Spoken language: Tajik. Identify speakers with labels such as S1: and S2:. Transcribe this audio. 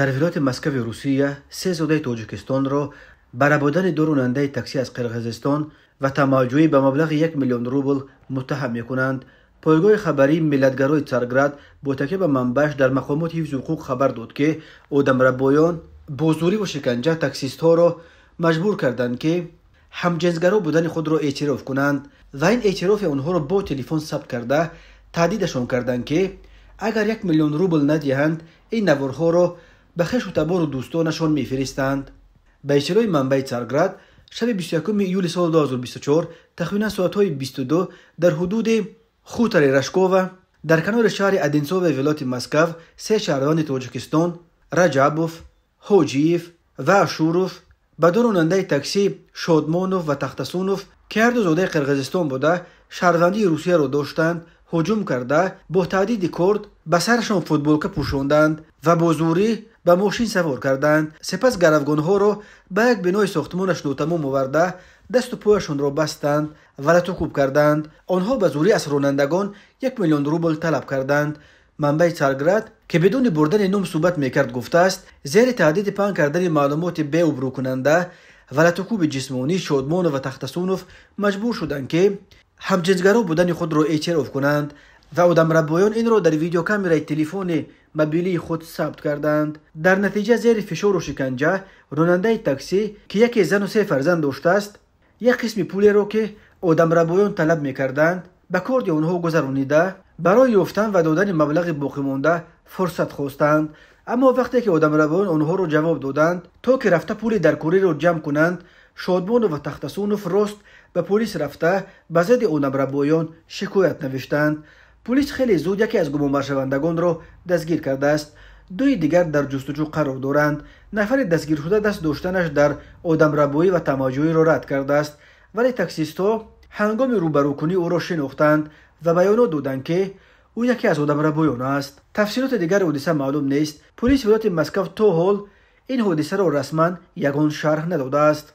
S1: Дар вилояти Москави Русия се зодаи Тоҷикистонро ба рабудани ду ронандаи таксӣ аз Қирғизистон ва тамаъҷӯӣ ба маблағи 1 миллион рубл муттаҳам мекунанд. Пойгоҳи хабарии миллатгарои Царград бо такя ба манбааш дар мақомоти ҳифзи ҳуқуқ хабар дод, ки одамрабоён бо зӯриву шиканҷа таксистҳоро маҷбур карданд, ки ҳамҷинсгаро будани худро эътироф кунанд ва ин эътирофи онҳоро бо телефон сабт карда, таҳдидашон карданд, ки агар 1 миллион рубл надиҳанд, ин наворҳоро ба хешу табору дӯстонашон мефиристанд. Ба иттилои манбаи Царград, шаби 21 июли соли 2024 тахминан соатҳои 22 дар ҳудуди хутори Рашкова дар канори шаҳри Одинсовои вилояти Москав се шаҳрванди Тоҷикистон, Раҷабов, Ҳоҷиев ва Ашуров, ба ду ронандаи таксӣ Шодмонов ва Тахтасунов, ки ҳарду зодаи Қирғизистон буда, шаҳрвандии Русияро доштанд, ҳуҷум карда, бо таҳдиди корд ба сарашон футболка пӯшонданд ва бо зӯрӣ ба мошин савор карданд. Сипас гаравгонҳоро ба як бинои сохтмонаш нотамом оварда, дасту пояшонро бастанд ва латукӯб карданд. Онҳо ба зӯрӣ аз ронандагон 1 миллион рубл талаб карданд. Манбаи Царград, ки бидуни бурдани ном суҳбат мекард, гуфтааст, зери таҳдиди паҳн кардани маълумоти беобрӯкунанда ва латукӯби ҷисмонӣ Шодмонов ва Тахтасунов маҷбур шуданд, ки ҳамҷинсгаро будани худро эътироф кунанд ва одамрабоён инро дар видеокамераи телефони мобилии худ сабт карданд. Дар натиҷа, зери фишору шиканҷа ронандаи таксӣ, ки яке зану се фарзанд доштааст, як қисми пулеро, ки одамрабоён талаб мекарданд, ба корди онҳо гузаронида, барои ёфтан ва додани маблағи боқимонда фурсат хостанд. Аммо вақте ки одамрабоён онҳоро ҷавоб доданд, то ки рафта пули даркориро ҷамъ кунанд, Шодмонов ва Тахтасунов рост ба полис рафта, ба зидди одамрабоён шикоят навиштанд. Полис хеле зуд яке аз гумонбаршавандагонро дастгир кардааст, дуи дигар дар ҷустуҷӯ қарор доранд. Нафари дастгиршуда даст доштанаш дар одамрабоӣ ва тамаъҷӯиро рад кардааст, вале таксистҳо ҳангоми рӯбарӯкунӣ ӯро шинохтанд ва баёнот доданд, ки ӯ яке аз одамрабоён аст. Тафсилоти дигари ҳодиса маълум нест. Полиси вилояти Москав то ҳол ин ҳодисаро расман ягон шарҳ надодааст.